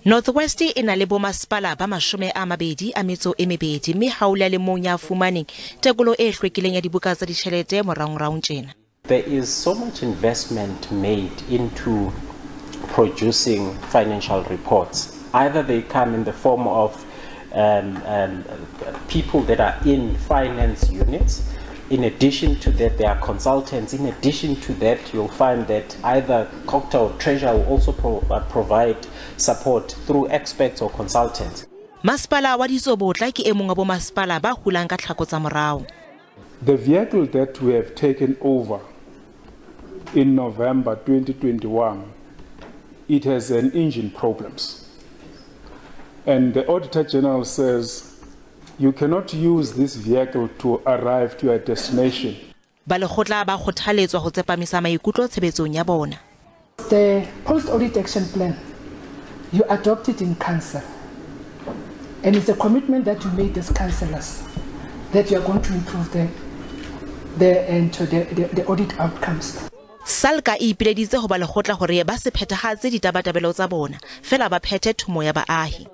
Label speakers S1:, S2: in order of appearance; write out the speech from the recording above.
S1: North West e na le bomasepala ba 22 mme ha ho le a le mong ya fumaneng tekolo e hlwekileng ya dibuka tsa ditjhelete moraorao tjena.
S2: There is so much investment made into producing financial reports. Either they come in the form of people that are in finance units. In addition to that, there are consultants. In addition to that, you'll find that either COGTA or Treasury will also provide support through experts or consultants.
S1: Masepala wa Ditsobotla ke e mong wa bomasepala ba hulang ka tlhako tsa morao.
S3: The vehicle that we have taken over in November 2021, it has an engine problems. And the Auditor General says you cannot use this vehicle to arrive to your destination.
S1: Balekgotla ba kgothaletswa ho tsepamisa maikutlo tshebetsong ya bona.
S4: The post-audit action plan, you adopt it in council. And it's a commitment that you made as councillors that you are going to improve the audit outcomes.
S1: SALGA e ipileditse ho balekgotla hore ba se phethahatse ditabatabelo tsa bona, feela ba phethe thomo ya baahi.